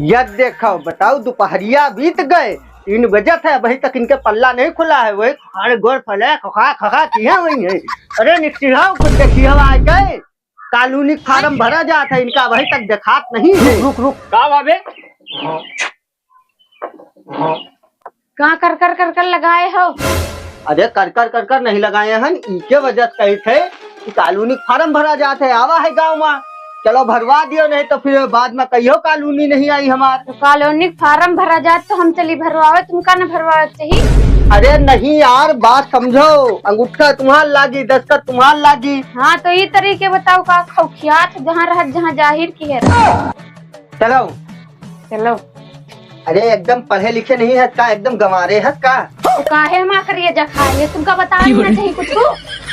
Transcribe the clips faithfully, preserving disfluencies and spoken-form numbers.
यद देखो, बताओ, दुपहरिया बीत गए, तीन बजत है, अबहीं तक इनके पल्ला नहीं खुला है। वही खाड़ गोड़ फले खखा खखा किहे हुई है। अरे निकसिहाओ, कुछ देखिए, आए गए कॉलोनी फार्म भरा जात है, इनका अबहीं तक देखात नहीं है। रुक, रुक, रुक। का बाबे? का कर कर कर कर लगाए हो? अरे कर कर कर कर नहीं लगाए हन, इके वजह से कही थे कि कॉलोनी फार्म भरा जात है, आवा है गाँव मा, चलो भरवा दियो, नहीं तो फिर बाद मा कहियो कॉलोनी नहीं आई हमार। तो कॉलोनी फार्म भरा जात तो हम चली भरवावे, तुमका न भरवावे के चाहिए। अरे नहीं यार, बात समझो, अंगूठा तुम्हार लागी, दस्तखत तुम्हार लागी। हाँ, तो ई तरीके बताओ, का खौखियात जहाँ रहत, जहाँ जाहिर की है। चलो। चलो। अरे एकदम पढ़े लिखे नहीं है का, एकदम गंवारे है का? तो काहे हमार करिया जा खाए, तुमका बतावे ना चाहिए कुछ?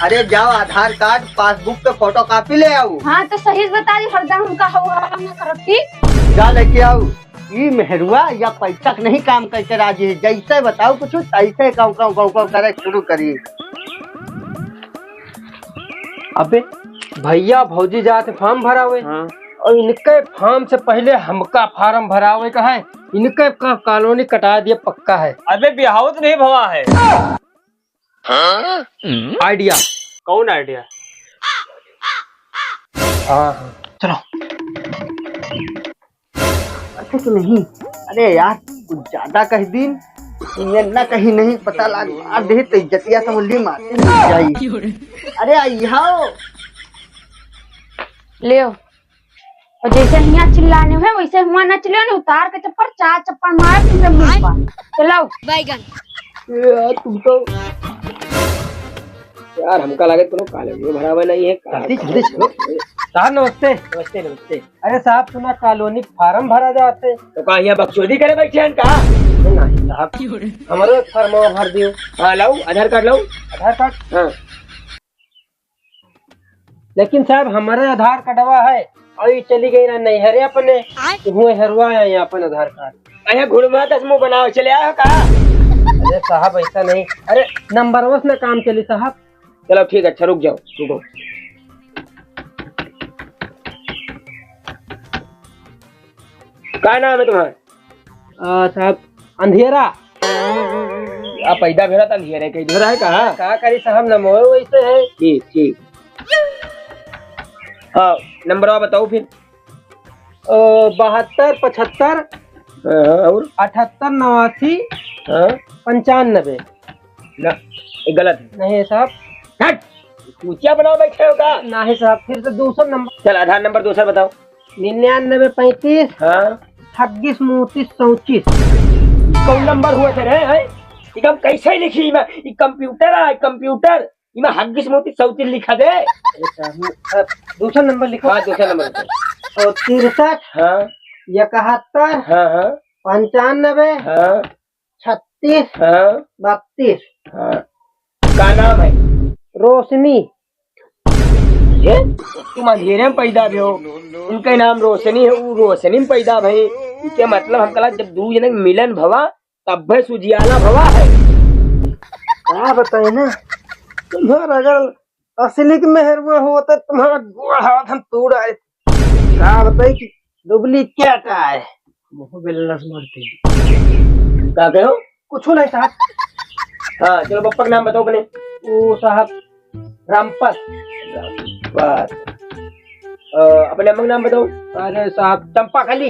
अरे जाओ, आधार कार्ड, पासबुक पे फोटोकॉपी ले आओ। हाँ, तो सही से बता दी, हरदम हमका हवा हवा ना करो, ठीक? जा लेके आओ। ई मेहरुआ या पैसा के नहीं काम करके राजी है, जैसे बताओ कुछ तैसे काँव काँव काँव काँव करे शुरू करी। अबे भैया भौजी जात फार्म भरावे, हाँ। और इनके फार्म से पहले हमका फार्म भरावे का है, इनके का कॉलोनी कटा दिया पक्का है। अबे बिहाव तो नहीं भवा है। आइडिया। कौन आइडिया? हाँ, हाँ, चलो। अच्छा कि नहीं? अरे यार, कुछ ज्यादा कह दीन, ये ना कहीं नहीं पता लाग, मार दे तो इज्जतिया से मुंडी मारते नहीं जाई। अरे आई हो। लेओ। और जैसे हियाँ चिल्लाने हैं, वैसे हुआँ ना चिल्लाने, उतार के चप्पल, चार चप्पल मार तुमरे मुंह पर। चलो। बैगन। ए यार, तुम तो यार, हमका लागे कोनो कॉलोनी भरावे नहीं है। जल्दी, जल्दी चलो। साहब, नमस्ते। नमस्ते, नमस्ते। अरे साहब, सुना कॉलोनी फार्म भरा जात है। तो का यहाँ बकचोदी करे बैठे हैं का? नहीं साहब, हमरो फार्म भर दियो। हाँ, लाओ, आधार कार्ड लाओ। आधार कार्ड? हाँ। लेकिन साहब, हमारे आधार कार्डवा है और ये चली गई ना नैहरे अपने, आय। तो हुए हेरवा आए अपन आधार कार्ड। अरे घुड़वा दस मुंह बनाओ, चले आयो का? अरे साहब, ऐसा नहीं। अरे नंबरवा से ना काम चली साहब। चलो ठीक है, अच्छा रुक जाओ, रुको। का नाम है तुम्हारा? आ, साहब, अंधेरा। आप पैदा भेला त अंधेरे के इधर है कहाँ? का करी साहब, नमो वैसे है। ठीक, ठीक। हाँ, नंबरवा बताओ फिर। अ, बहत्तर पचहत्तर हाँ, हाँ, और? अठहत्तर नवासी हाँ। पंचानबे। ना, ये गलत है। नहीं है साहब। हट! चूतिया बनाओ बैठे हो का? नहीं साहब, फिर से दूसरा नंबर। चल, आधार नंबर दूसरा बताओ। निन्यानबे पैंतीस हाँ। छब्बीस उनतीस चौंतीस। कौन नंबर हुआ थे रे, हैं? ये हम कैसे लिखी? मैं, ये कंप्यूटर है, कंप्यूटर। इमा हग्गिस मोती सौती लिखा दे। अरे साहब, अब दूसरा नंबर लिखो। हाँ, दूसरा नंबर लिखो। और तिरसठ, हाँ। इकहत्तर, हाँ, हाँ। पंचानबे, हाँ। छत्तीस, हाँ। बत्तीस। हाँ। का नाम है? रोशनी। ये? तुम अंधेरे में पैदा भे हो। उनका नाम रोशनी है, वो रोशनी में पैदा भई। इके मतलब हम कला जब दू जने के मिलन भवा, तब्बे सुजियाला भवा है। का बताई ना, तुम्हारा अगर असली के मेहरुआ होता, तुम्हारा गोड़ हाथ हम तोड़ आए। का बताई कि डुप्लीकेट आए। मुँह बेलस मरते। का कहो? कुछ नहीं साहब। हाँ, चलो बप्पा का नाम बताओ अपने। ओ साहब, रामपत। रामपत। अ, अपने अम्मा का नाम बताओ। अरे साहब, चंपा कली।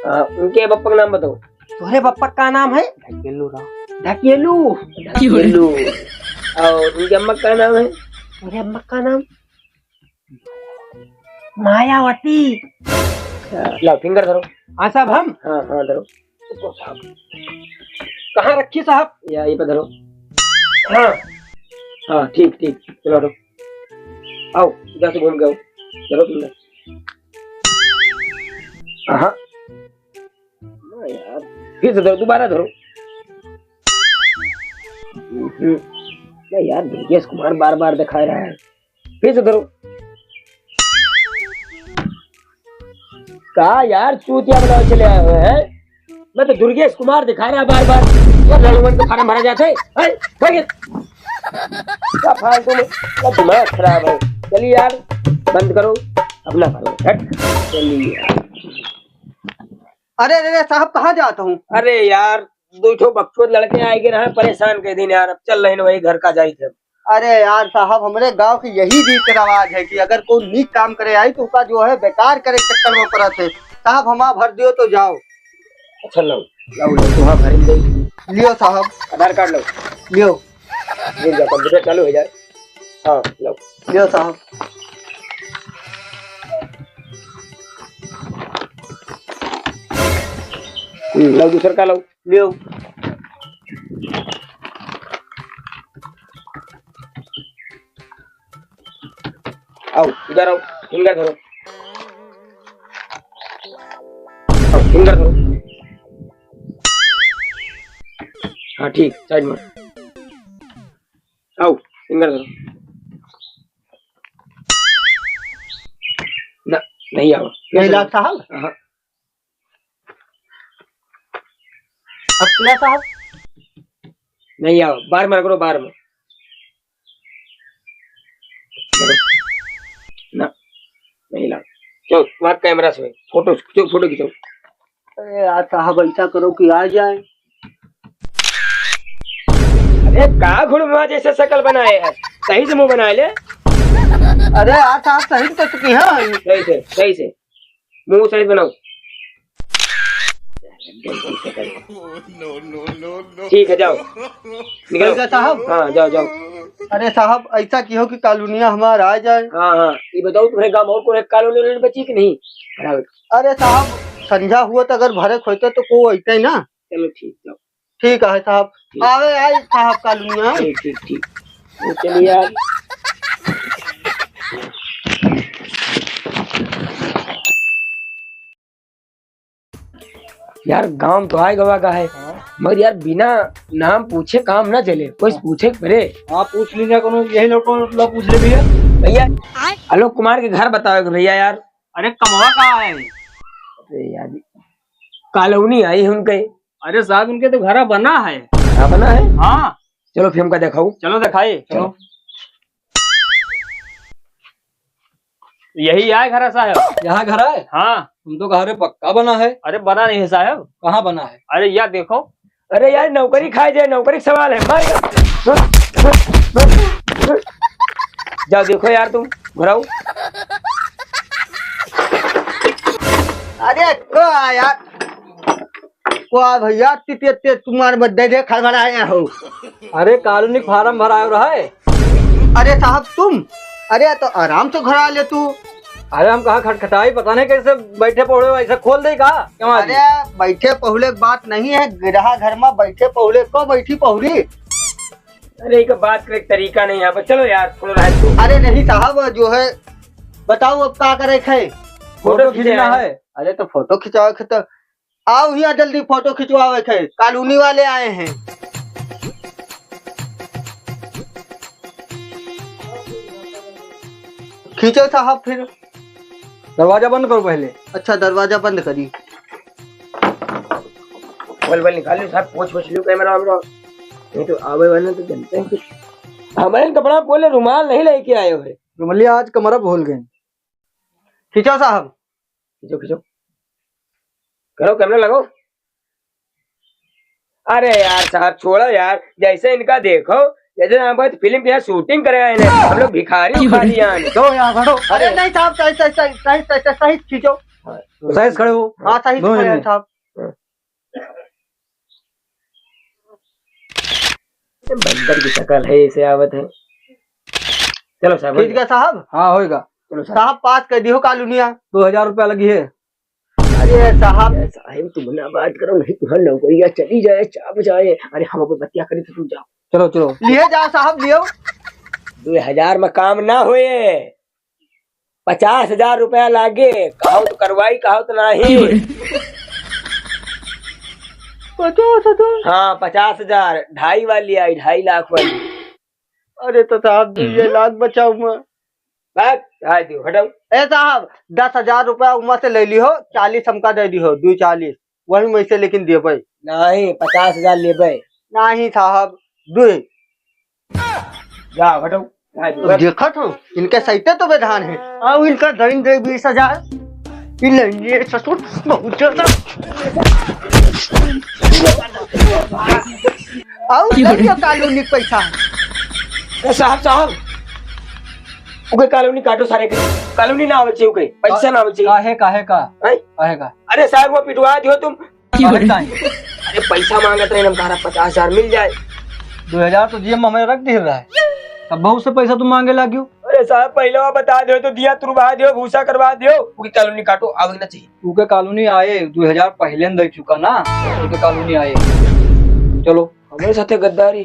अ, उनके बप्पा का नाम बताओ। तोहरे बप्पा का नाम है? ढकेलू राम। ढकेलू। ढकेलू। और उनके अम्मा का नाम है? तोहरे अम्मा का नाम? मायावती। लाओ, फिंगर धरो। हाँ साहब, हम? हाँ, हाँ, धरो। कहाँ रखी साहब? या, ये पे धरो। हाँ। हाँ, ठीक, ठीक। चलो, हटो। आओ, इधर से घूम के आओ। चलो, तुम इधर। हाँ। ना यार, फिर से धरो, दोबारा धरो। हम्म। ना यार, दुर्गेश कुमार बार बार दिखा रहा है। फिर से धरो। का यार, चूतिया बनावे चले आए हुए हैं? मैं तो दुर्गेश कुमार दिखा रहा बार बार। ये लड़ुअन के फार्म भरा जाते हैं, हैं? भाग ये। क्या फालतू में, क्या दिमाग खराब है। चलिए यार, बंद करो, अपना करो, हट। चलिए। अरे, अरे, अरे, साहब, कहाँ जात हूँ? अरे यार, दो ठो बकचोद लड़के आए के रहे, परेशान कर दिन यार, अब चल रहे हैं वही घर का जाई थे। अरे यार साहब, हमरे गांव के यही रीत रिवाज है कि अगर कोई नीक काम करे आई तो उसका जो है बेकार करे के चक्कर में पड़त है। साहब, हमार भर दियो तो जाओ। अच्छा, लो, लो, लो, तुम्हारा भर दे। लियो साहब। आधार कार्ड लो। लियो। रुक जाओ, कंप्यूटर चालू हो जाए। हाँ, लो। लियो साहब। हम्म, लो, दूसर का लो। लियो। आओ, इधर आओ, फिंगर धरो। आओ, फिंगर धरो। हाँ, ठीक, साइड में। आओ, फिंगर धरो। ना, नहीं आओ। नहीं लाग साहब? हाँ। अब क्या साहब? नहीं आओ, बार में रगड़ो, बार में। ना, नहीं लाग। चलो, वहाँ कैमरा से फोटो खींचो, फोटो खींचो। अरे यार साहब, ऐसा करो कि आ जाए। अरे का घुड़वा जैसे शकल बनाए है, सही से मुंह बना ले। अरे यार साहब, सही तो चुकी है। सही से, सही से मुंह सही बनाओ। ठीक है, जाओ। निकलो। ठीक है साहब। हाँ, जाओ, जाओ। अरे साहब, ऐसा किहो कि कालुनिया हमार आ जाए। हाँ, हाँ, ये बताओ, तुम्हारे गांव और कोई कालोनी वोलोनी बची कि नहीं? बराबर। अरे साहब, संझा हुआ तो अगर भरे खोते तो को अइते ना। चलो ठीक, जाओ। ठीक है साहब, ठीक। आवे आई साहब कालुनिया। ठीक, ठीक, ठीक। वो चलिए यार। यार, गांव तो आए गवा का है, हाँ। मगर यार, बिना नाम पूछे काम ना चले, कोई हाँ। पूछे के परे। हाँ, पूछ लीजिए, कोनो यही लोग को लो, पूछ ले भैया। भैया, आलोक कुमार के घर बताओ भैया यार। अरे, कमवा का है? अरे यार, कालोनी आई है उनके। अरे साहब, उनके तो घरा बना है। घरा बना है? हाँ। चलो फिर हमका देखाओ। चलो देखाई। चलो। यही आए घर है साहब। यहाँ घर है? हाँ। हम तो कहा रहे पक्का बना है। अरे बना नहीं है साहब। कहाँ बना है? अरे यार देखो। अरे यार नौकरी खाए जाए, नौकरी का सवाल है। मार। जाओ देखो यार तुम, घुराओ। अरे को यार। वाह भैया, ते, ते, ते तुम्हारे बड्डे दे खड़बड़ाए हो। अरे, कालोनी फार्म भरायो रहे। अरे साहब तुम, अरे तो आराम से घरा ले तू। अरे हम कहा खटखटाई, पता नहीं कैसे बैठे पहुड़े ऐसे खोल दे का? क्यों आदमी? अरे बैठे पहुड़े की बात नहीं है, गिरहा घर में बैठे पहुड़े को बैठी पहुड़ी। अरे एक बात करे तरीका नहीं है, पर चलो यार, थोड़ा रह दो। अरे नहीं साहब, जो है बताओ अब का करे है? फोटो फोटो खींचना खींचे है। है। अरे तो फोटो खिंचाओ के तो आओ हियाँ जल्दी फोटो खिंचवावे के, कालोनी वाले आए हैं। खींचो साहब फिर। दरवाजा बंद करो पहले। अच्छा, दरवाजा बंद करी। बोल, बोल, निकाल लो साहब, पोंछ, पोंछ लो कैमरा वैमरा। नहीं तो आवे वाले तो जनते हैं कि हमारे कपड़ा बोले रुमाल नहीं लेके आए हुए। रुमलिया आज कमरा भूल गए। खींचो साहब। खींचो, खींचो। करो, कैमरा लगाओ। अरे यार साहब, छोड़ो यार, जैसे इनका देखो, जैसे हम बहुत फिल्म की यहाँ शूटिंग करे आए हैं, हम लोग भिखारी उखारी यहाँ। दो यहाँ खड़ो। अरे नहीं साहब, सही, सही, सही खींचो। हाँ। सही खड़े हो। हाँ, सही दो खड़े हैं जने। साहब। बंदर की शकल है, ऐसे आवत है। चलो साहब, ठीक है साहब। हाँ, होएगा। चलो साहब। साहब, पास कर दियो कालुनिया। दो हजार रुपया लगी है। अरे साहब। अरे साहब, तुम ना बात करो, नहीं तुम्हारी नौकरियां चली जाए, चाप जाए। अरे हम अपन बतिया करी तो तुम जाओ। चलो, चलो। लिए जाओ साहब, लियो। दो हजार में काम ना होए, पचास हजार रुपया लागे, कहो तो करवाई, कहो तो नहीं। पचास हजार? हाँ, पचास हजार, ढाई वाली आई, ढाई लाख वाली। अरे तो साहब, दुइये लाख बचाओ मैं। बात, ढाई दियो, हटाओ। ए साहब, दस हजार रुपया उमा से ले लिहो, चालीस हमका दे दिहो, दो चालीस, वही में से लेकिन देबै। नहीं, पचास हजार लेबै। नहीं साहब, दो। जाओ, हटाओ। अब देखत हो, इनके सहिते तो बेधान है। आओ, इनका दइन दे बीस हजार। इ लेंगे ससुर, बहुत ज्यादा। आओ, ले लो कॉलोनी के पैसा। ए, साहब, साहब, ओके कॉलोनी काटो सारे के। कॉलोनी ना आवे चाहिए ओके, पैसा ना आवे चाहिए। काहे, काहे का? हैं? काहे का? अरे साहब, वो पिटवा दियो तुम। काहे का? अरे पैसा मांगत रहे, हम कहा पचास हजार मिल जाए। दो हजार तो जेब में हमें रख दिए रहा है, तब बहुत से पैसा तुम मांगे लागियो। अरे साहब, पहले वो बता दियो तो दिया तुरवा दियो, भूसा करवा दियो, ओके कॉलोनी काटो, आवे ना चाहिए। ओके कॉलोनी आए, दो हजार पहले न दे चुका ना, ओके कॉलोनी आए। चलो। हमारे साथे गद्दारी।